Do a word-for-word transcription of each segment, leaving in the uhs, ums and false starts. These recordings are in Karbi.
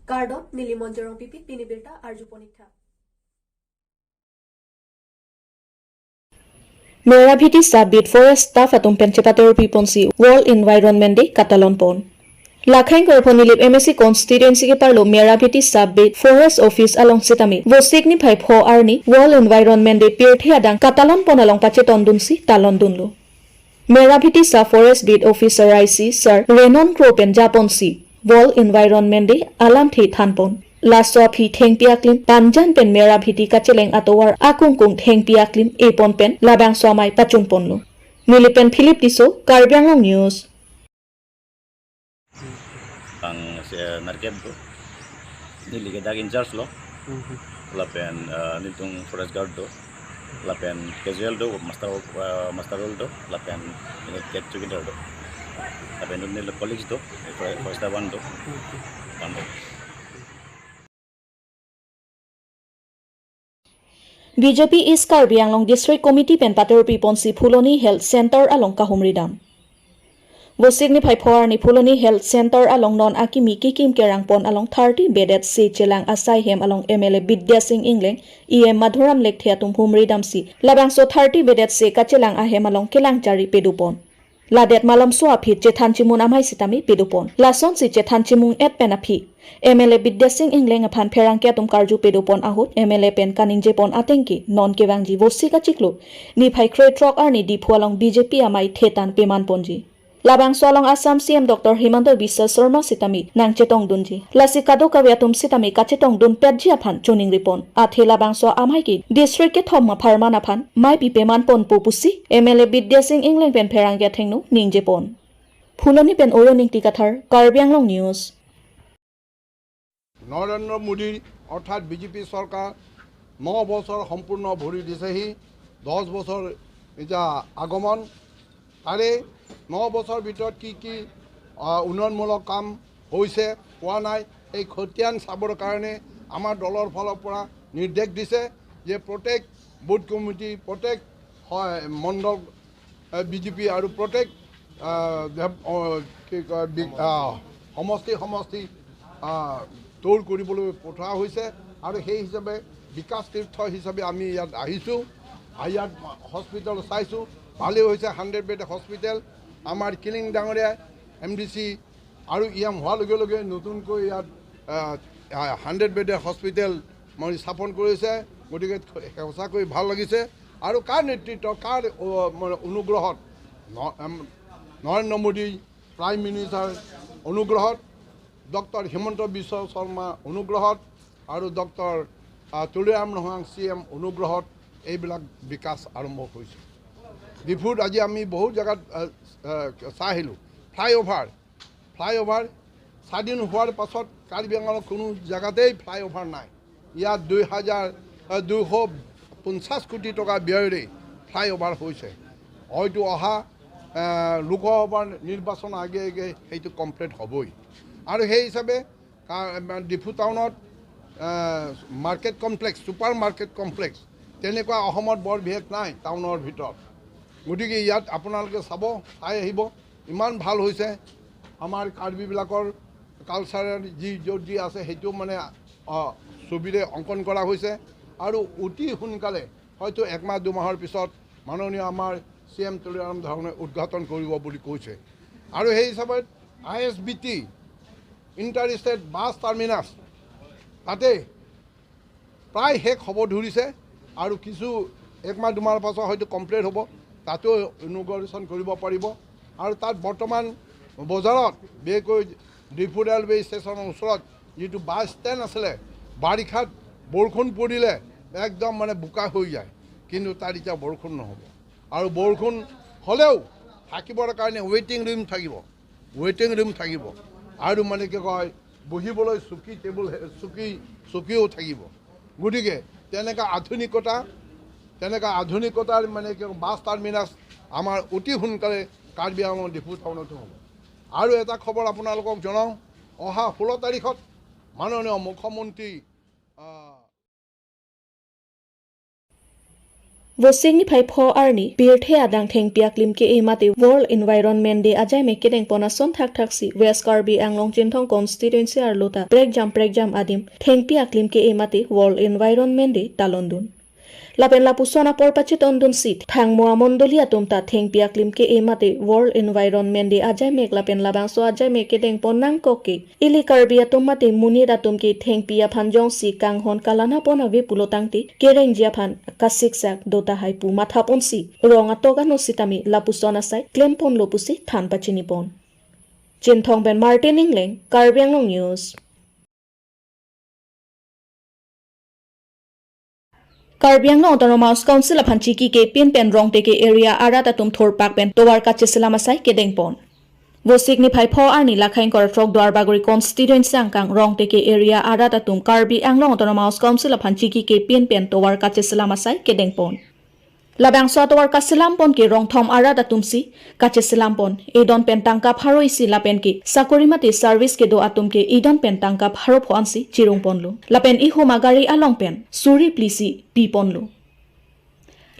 Kardom, neli Monjorong Pipi, pini birta arju ponik tha. Merabheti sub-beat forest staff atum pen chepaterpi ponsi World Environment Day katalon pon. Lakhang Karpho Nilip M A C constituency keparlo Merabheti sub-beat forest office along sitame Vosik niphai pho arni World Environment Day pirthe adang katalon pon along pachetondunsi talondunlo. Merabheti sub forest beat officer I C sir Renon Kro pen japonsi World Environment Day alamthe thanpon. Laso aphi thengpi aklim Panjan pen Merabheti kacheleng atovar akungkung thengpi aklim epon pen labangso amei pachunponlo. Nilip pen Philip Tisso, Karbi Anglong News. Ang si Narkep do. Neli ke dak in charge lo. Mhm. Lapen, eh, nelitum forest guard do. Lapen casual do, master, eh, master roll do. Lapen ini cat chowkidar do. Lapen neli colleagues do, eh, forest one do. Mhm. One do. B J P East Karbi Anglong District Committee pen paterpi ponsi Phuloni Health Center along kahumri dam. Vosik niphai pho arni Phuloni Health Center along non akimi kekim kerang pon along thirty bedded se chelang asai hem along M L A Bidya Sing Engleng, E M Madhuram Lekthe atum humri damsi labangso thirty bedded se kachelang ahem along kelang chari pedupon. Ladet malomso aphi chethan chimun amei sitame pedupon. Lasonsi chethan chimung et pen aphi M L A Bidya Sing Engleng aphan pherangke atum karju pedupon ahut M L A pen kaningjepon atengke non kevangji Vosik achiklo niphai krethrok arni Diphu along B J P amei thetan peman ponji. Labangso along Assam C M Doctor Himanta Biswa Sarma sitame nangchetongdunji. Lasi kadokave atum sitame kachetongdun petji aphan choningripon. Athe labangso amei ke district kethom apharman aphan mei pipeman ponpo pusi M L A Bidya Sing Engleng pen pherangke athengno ningjepon. Phuloni pen Oyon Ingti Kathar, Karbi Anglong News. Narendra মোদীৰ অৰ্থাৎ বিজেপি চৰকাৰ ন বছৰ সম্পূৰ্ণ ভৰি দিছেহি। দহ বছৰ এতিয়া আগমন, তাৰে ন বছৰ ভিতৰত কি কি, আহ, উন্নয়নমূলক কাম হৈছে, হোৱা নাই, এই খতিয়ান চাবৰ কাৰণে আমাৰ দলৰ ফালৰ পৰা নিৰ্দেশ দিছে যে প্ৰত্যেক বুথ কমিটি, প্ৰত্যেক, হয়, মণ্ডল, এ, বিজেপি আৰু প্ৰত্যেক, আহ, দেৱ-, অ, কি কয়, বি-, আহ, সমষ্টি সমষ্টি, আহ, টুৰ কৰিবলৈ পঠোৱা হৈছে। আৰু সেই হিচাপে বিকাশ তীৰ্থ হিচাপে আমি ইয়াত আহিছোঁ, আহি ইয়াত হস্পিটেল চাইছোঁ, ভালেই হৈছে, হাণ্ড্ৰেড বেড হস্পিটেল। আমাৰ কিলিং ডাঙৰীয়া এম ডি চি আৰু ই এম হোৱাৰ লগে লগে নতুনকৈ ইয়াত, আহ, আহ, হাণ্ড্ৰেড বেডৰ হস্পিটেল মানে স্থাপন কৰিছে। গতিকে সঁচাকৈ ভাল লাগিছে। আৰু কাৰ নেতৃত্ব, কাৰ, অ, মানে অনুগ্ৰহত, ন-, এম, নৰেন্দ্ৰ মোদী প্ৰাইম মিনিষ্টাৰ অনুগ্ৰহত, ডক্টৰ হিমন্ত বিশ্ব শৰ্মা অনুগ্ৰহত আৰু ডক্টৰ, আহ, তুলিৰাম ৰংহাং চি এম অনুগ্ৰহত এইবিলাক বিকাশ আৰম্ভ হৈছে। ডিফুত আজি আমি বহুত জেগাত, আহ, আহ, চাই আহিলোঁ, ফ্লাইঅভাৰ, ফ্লাইঅভাৰ স্বাধীন হোৱাৰ পাছত কাৰ্বি আংলঙৰ কোনো জেগাতেই ফ্লাইঅভাৰ নাই। ইয়াত দুই হাজাৰ, আহ, দুশ পঞ্চাছ কোটি টকা ব্যয়েৰে ফ্লাইঅভাৰ হৈছে। হয়তো অহা, আহ, লোকসভাৰ নিৰ্বাচনৰ আগে আগে সেইটো কমপ্লিট হ'বই। আৰু সেই হিচাপে কা-, ডিফু টাউনত, আহ, market complex, super market complex, তেনেকুৱা অসমত বৰ বিশেষ নাই টাউনৰ ভিতৰত। গতিকে ইয়াত আপোনালোকে চাব, চাই আহিব, ইমান ভাল হৈছে। আমাৰ কাৰ্বিবিলাকৰ কালচাৰেল যি য'ত যি আছে, সেইটো মানে, আহ, ছবিৰে অংকন কৰা হৈছে। আৰু অতি সোনকালে, হয়তো একমাহ দুমাহৰ পিছত মাননীয় আমাৰ চি এম তুলিৰাম ৰংহাঙে উদ্ঘাটন কৰিব বুলি কৈছে। আৰু সেই হিচাপত I S B T, interstate bus terminus, তাতে প্ৰায় শেষ হ'ব ধৰিছে আৰু কিছু একমাহ দুমাহৰ পাছত হয়তো কমপ্লিট হ'ব, তাতো ইনগুৰেশ্যন কৰিব পাৰিব। আৰু তাত বৰ্তমান বজাৰত বিশেষকৈ ডিফু ৰেলৱে ষ্টেচনৰ ওচৰত যিটো বাছ ষ্টেণ্ড আছিলে, বাৰিষাত বৰষুণ পৰিলে একদম মানে বোকা হৈ যায়, কিন্তু তাত এতিয়া বৰষুণ নহ'ব। আৰু বৰষুণ হ'লেও থাকিবৰ কাৰণে ৱেইটিং ৰুম থাকিব, ৱেইটিং ৰুম থাকিব। আৰু মানে কি কয়, বহিবলৈ চকী টেবুল, চকী, চকীও থাকিব। গতিকে তেনেকা আধুনিকতা, তেনেকা আধুনিকতাৰ মানে কি বাছ টাৰ্মিনাছ আমাৰ অতি সোনকালে কাৰ্বি আংলং ডিফু টাউনতো হ'ব। আৰু এটা খবৰ আপোনালোকক জনাওঁ, অহা ষোল্ল তাৰিখত মাননীয় মুখ্যমন্ত্ৰী, আহ, Vosik niphai pho arni, pirthe adang thengpi aklim ke-e mate World Environment Day ajaimek kedengpon ason thakthaksi West Karbi Anglong Chinthong Constituency arlo ta prekjam prekjam adim thengpi aklim ke-e mate World Environment Day talondun. Lapen lapuson apor pachetondunsi thangmo amondoli atum ta thengpi aklim ke-e mate World Environment Day ajaimek lapen labangso ajaimek kedengpon nangkok ke ili Karbi atum mate monit atum ke thengpi aphan jongsi kanghon kalanapon ave pulo tangte kerengji aphan kasiksak do tahai pu mathaponsi rong atok ano sitame lapuson asai klemponlo pusi than pachinipon. Chinthong pen Martin Ingleng, Karbi Anglong News. Karbi Anglong Autonomous Council aphan chiki kepin pen Rongteke area arat atum thurpak pen tovar kacheselam asai kedengpon. Vosik niphai pho arni lakhain koratrok Duarbagori constituency angkang Rongteke area arat atum Karbi Anglong Autonomous Council aphan chiki kepin pen tovar kacheselam asai kedengpon. Labangso atovar kaselampon ke rongthom arat atumsi kacheselampon, edon pen tangka pharo isi lapen ke sakori mate service kedo atum ke edon pen tangka pharo pho ansi chirungponlo. Lapen ihum agari along pen suri plisi piponlo.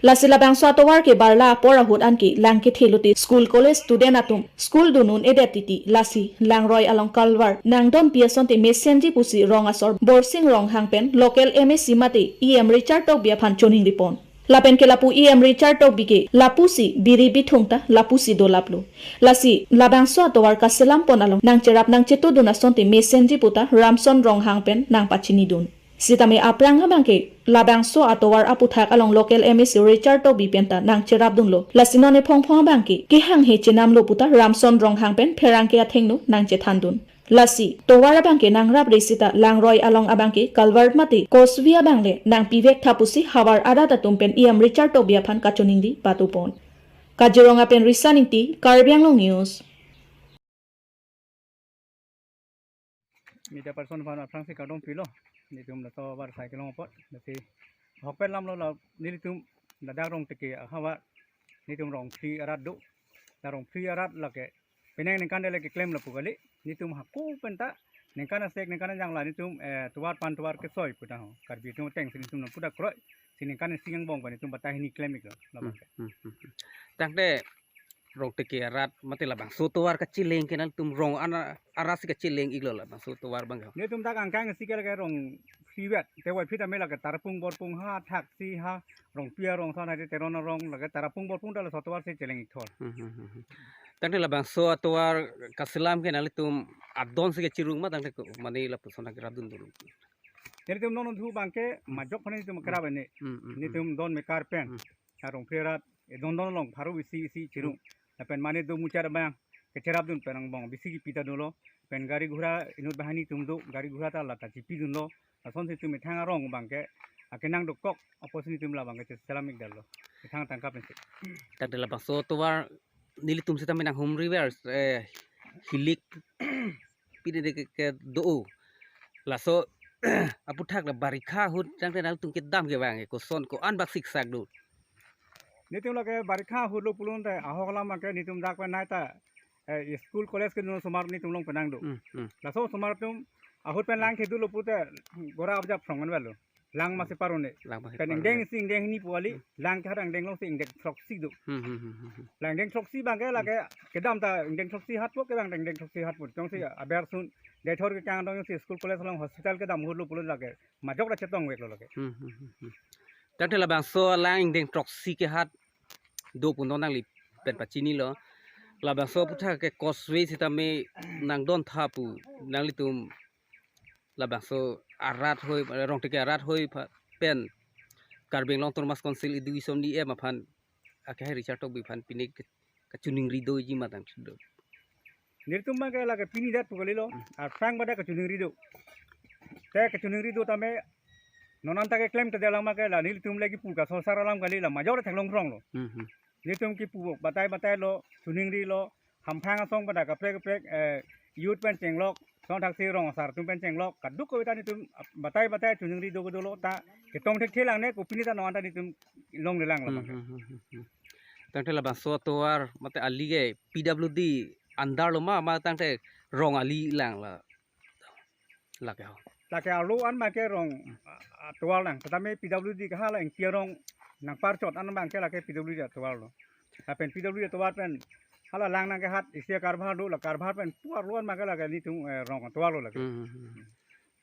Lasi labangso atovar ke barla apor ahut anke lang kethe lote school college student atum school dunun edet titi lasi langroi along culvert nangdonpi asonte mesenji pusi rong asor Borsing Ronghang pen local M A C mate E M Richard Tokbi aphan choningripon. Lapen ke lapu E M Richard Tokbi ke lapusi biri bithung ta lapusi dolaplo. Lasi labangso atovar kaselampon along nangcherap nangchetudun asonte mesenji puta Ramson Ronghang pen nangpachinidun. Sitame aphrang abang ke labangso atovar aputhak along local M A C Richard Tokbi pen ta nangcherapdunlo. Lasi non ephong phong abang ke kehanghe chenamlo puta Ramson Ronghang pen pherangke athengno nangchethandun. Lasi tovar abang ke nangrapre sita langroi along abang ke culvert mate causeway abang le nangpivek tha pusi havar arat atum pen E M Richard Tokbi aphan kachoningri patupon. Kaziranga pen Risan Ingti, Karbi Anglong News. Media person aphan aphrangsi kardom pilo. Nelitum laso bar cycle long apot. Lasi ahokpet lamlo la nelitum ladak Rongteke ahavar. Nelitum Rongphli arat do. La Rongphli arat lake penang ningkan dele keklem lapu kali. Nelitum hako penta ningkan asek ningkan ajang la nelitum, eh, tovar pan tovar kesoi puta ho. Karbi atum atengsi nelitum nang puta kroi. Si ningkan isi angbong pen nelitum batai hini klem iklo. Labang ke. Hmm, hmm, hmm. Tangte Rongteke arat mate labangso tovar kacheleng ke nangtum rong ana arasi kacheleng iklo labangso tovar abang ke. Nelitum dak angkang isi ke lake Rongphli vet. Te wai phit ame lake Tarapung Borpung ha, Thaksi ha, Rongpi arong son ha, Teron arong lake Tarapung Borpung ta laso tovar si cheleng ikthor. Hmm, hmm, hmm, hmm. Tangte labangso atovar kaselam ke nanglitum adon si kachirung ma tangte ko mane lapuson kerapdundun. Nelitum non thu abang ke majok phone nelitum kerap ini. Hmm, hmm, hmm. Nelitum don mekar pen. Hmm. Arong phli arat, eh, don don along pharo isi isi chirung. Lapen mane do muchar abang kecherapdun pen angbong bisi kipi ta dolo. Pen gari ghura inut bahani atum do, gari ghura ta la kachipidunlo. Lasonsi itum methang arong abang ke akenang dokok apotsi nelitum labang ke cheselam ikdallo. Methang tangka pensi. Tangte labangso tovar nelitum sitame nanghumriver, eh, hilik pine de ke, kedo. Laso aputhak la barikha ahut tangte nangtum kedam kevang ke koson ko-an bak siksak do. Nelitum lake barikha ahut lo pulote ahok alam ke nelitum dak pen nai ta, eh, school college kedun osomar nelitum along pen nangdo. Hmm, hmm. Laso osomar atum ahut pen lang kedunlo pute gora abjap phrong anwelo. Lang masi parone. Lang masi parone. Pen ingdeng isi ingdeng hini pu kali, hmm, lang kehat angdeng alongsi ingdeng throksi do. Hmm, hmm, hmm, hmm, hmm. Lang ingdeng throksi abang ke lake kedam ta ingdeng throksi hatpo ke abang ingdeng throksi hatpo. Jongsi, hmm, aber sun dethor kekang dong si school college along hospital kedam ahut lo pulo lake majok ra chetongveklo lake. Hmm, hmm, hmm, hmm. Tangte labangso lang ingdeng throksi kehat do pu non nangli pen pachinilo. Labangso aputhak ke causeway sitame nangdon tha pu nanglitum labangso arat hoi, Rongteke arat hoi pha-, pen Karbi Anglong Autonomous Council idu isom D M aphan akehai Richard Tokbi aphan pine ke-, kachoningri doji ma tangte do. Nelitum abang ke lake pini det pu kalilo. Hmm. Aphrang badak kachoningri do. Te kachoningri do tame non anta keklem te delang abang ke la nelitum lagi pu kasosar alam kali la majok ra theklong phronglo. Hmm, hmm. Nelitum kipu batai batai lo, choningrilo, hamphang asong pada kaprek kaprek, eh, youth pen chenglok, son thaksi rong asar atum pen chenglok, kaduk kave ta nelitum batai batai choningri do dolo ta ketong thekthe lang ne kopine ta non anta nelitum longlelang labang ke. Hmm, hmm, hmm, hmm, hmm. Tangte labangso atovar mate ali ke P W D under lo ma, ma tangte rong ali lang la. Lake ho. Lake arlo an abangke rong, ah, ah, tovar lang. Tame P W D ke hala ingti arong nangparchot an abangke lake P W D atovar lo. Lapen P W D atovar pen hala lang nangkehat isi akarbhar do, la karbhar pen pu arlo an abangke lake nelitum, eh, rong atovar lo lake. Hmm, hmm, hmm.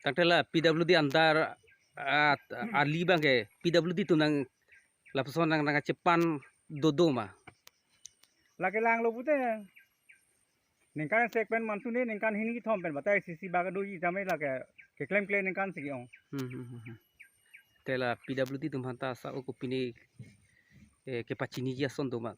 Tangte la P W D under, ah, ali abangke P W D atum nang lapuson nang nangchepan dodo ma? Lake lang lo pute. Ningkan sek pen mantu ne ningkan hini kethom pen batai sisi bak doji tame lake keklemkle ningkan si ke-ong. Hmm, hmm, hmm, hmm. Te la P W D atum aphanta sa o kopine, eh, kepachiniji ason do ma?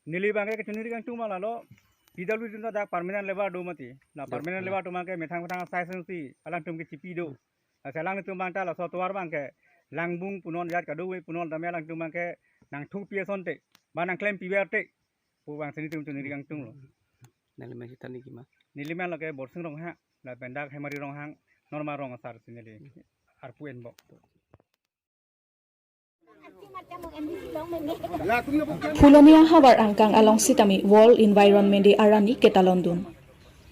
Neli abangke kachiningri kangtung ma lalo. P W D atum ta dak permanent labour do mati. La permanent labour atum abangke methang methang asai sengsi alangtum kechipi do. Lasi alangtum abangta laso atovar abangke langbung punon jat kado-ve punon tame alangtum abangke nangthupi asonte ba nangklempi verte pu abang si nelitum chiningri kangtung lo. Nangli men sitani kima? Neli men lake Borsing Ronghang, lapen dak Hemari Ronghang, Norma Rong asar si neli arpu enbok. Phuloni ahavar angkang along sitame World Environment Day arani ketalondun.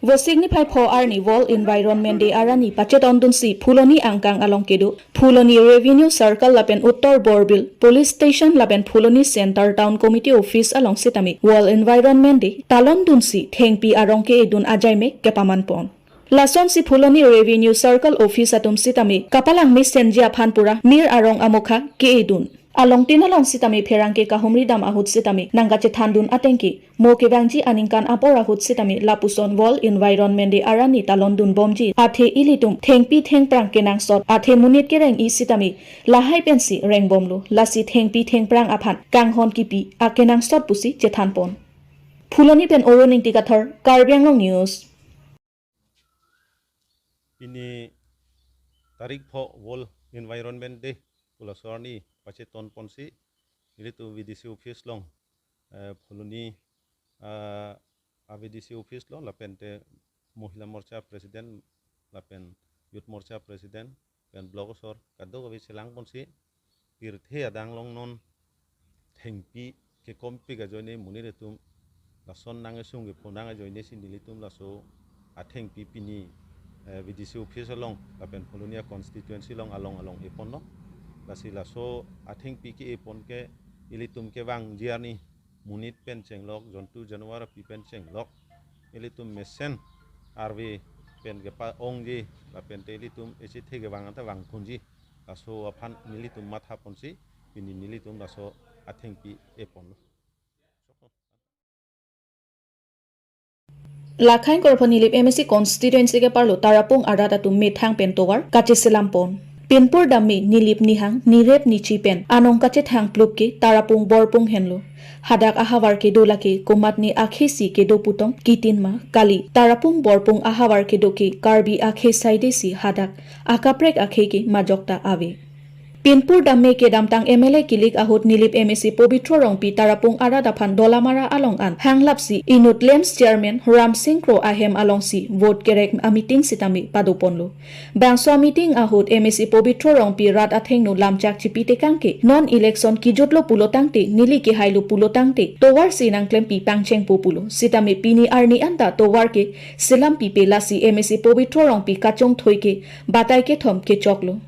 Vosik niphai pho arni World Environment Day arani pachetondunsi Phuloni angkang along kedo Phuloni Revenue Circle lapen Uttar Borbil Police Station lapen Phuloni Center Town Committee Office along sitame World Environment Day talondunsi thengpi arong ke-edun ajaimek kepamanpon. Lasonsi Phuloni Revenue Circle Office atum sitame kapalang mesenji aphan pura mir arong amokha ke-edun. Alongtin along sitame pherangke kahumri dam ahut sitame nangkachethandun atengke mo kevangji aningkan apor ahut sitame lapuson World Environment Day arani talondun bomji. Athe ilitum thengpi thengphrang kenangsot athe monit kereng-i sitame lahai pensi rengbomlo. Lasi thengpi thengphrang aphan kanghon kipi akenangsot pusi chethanpon. Phuloni pen Arun Ingti Kathar, Karbi Anglong News. Pini tarik pho World Environment Day pu laso arni pachetonponsi nelitum V D C office along, eh, Phuloni, ah, a V D C office along lapen te Mohila Morcha President lapen Youth Morcha President pen block asor kadokave chelangponsi pirthe adang along non thengpi kekompik ajoine monit atum lason nang esung kephonang ajoine si nelitum laso athengpi pini, eh, V D C office along lapen Phuloni constituency along along along eponlo. Lasi laso athengpi ke-epon ke ilitum kevangji arni monit pen chenglok, jontu janwar api pen chenglok, ilitum mesen arve pen kepa-ongji lapen te ilitum isi the kevang anta vangponji. Laso aphan nelitum mathaponsi pini nelitum laso athengpi eponlo. Lakhain korpho Nilip M A C constituency ke-arlo Tarapung arat atum methang pen tovar kacheselampon. Pinpur damme Nilip nihang nirep nichi pen anong kachethang plup ke Tarapung Borpung henlo. Hadak ahavar kedo lake komatne akhei si kedo putong kitin ma kali. Tarapung Borpung ahavar kedo ke Karbi akhei saide si hadak akaprek akhei ke majok ta ave. Pinpur damme kedamtang M L A kilik ahut Nilip M A C Pobitro Rongpi Tarapung arat aphan Dolamara along an hanglapsi inut LAMPS chairman Ramsing Kro ahem alongsi vote kerek ameeting sitame padoponlo. Bangso ameeting ahut M A C Pobitro Rongpi rat athengno lamchak chipitekang ke non election kijutlo pulo tangte neli kehailo pulo tangte tovar si nangklempi pangchengpo pulo. Sitame pini arni anta tovar ke selampipe lasi M A C Pobitro Rongpi kachongthoi ke batai kethom kechoklo.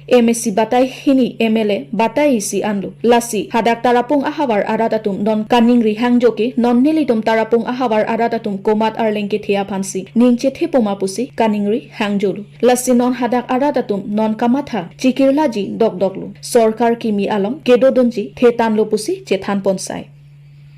M A C batai hini, M L A batai isi anlo. Lasi hadak Tarapung ahavar arat atum non kaningri hangjo ke non nelitum Tarapung ahavar arat atum komat arleng kethe aphansi ning chethepo ma pusi kaningri hangjolo. Lasi non hadak arat atum non kamatha chikirlaji dokdoklo. Sorkar kimi along kedodunji thetanlo pusi chethanponsai.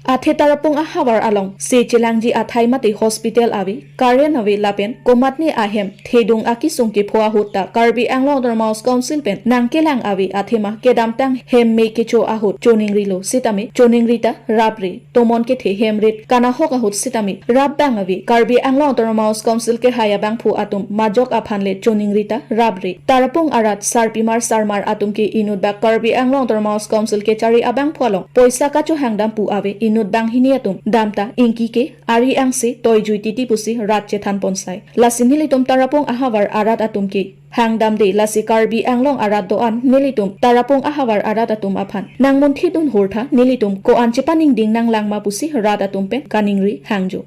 Athe Tarapung ahavar along se chelangji athai mate hospital ave, current ave lapen komatne ahem thedung akesung kepho ahut ta Karbi Anglong Autonomous Council pen nangkelang ave athema kedamtang hem me kecho ahut choningrilo sitame choningri ta rapre, tomon kethe hem rit kanahok ahut sitame rap bang ave. Karbi Anglong Autonomous Council kehai abangphu atum majok aphan le choningri ta rapre. Tarapung arat sarpimar sarmar atum ke inut bak Karbi Anglong Autonomous Council kechari abangphu along poisa kachohang dam pu ave, inut banghini atum dam ta ingki ke ari angse toijui titi pusi rat chethanponsai. Lasi nelitum Tarapung ahavar arat atum ke hangdamde lasi Karbi Anglong arat do-an nelitum Tarapung ahavar arat atum aphan nangmunthi dunhur tha nelitum ko-an chepaningding nanglang ma pusi rat atum pen kaningri hangjo.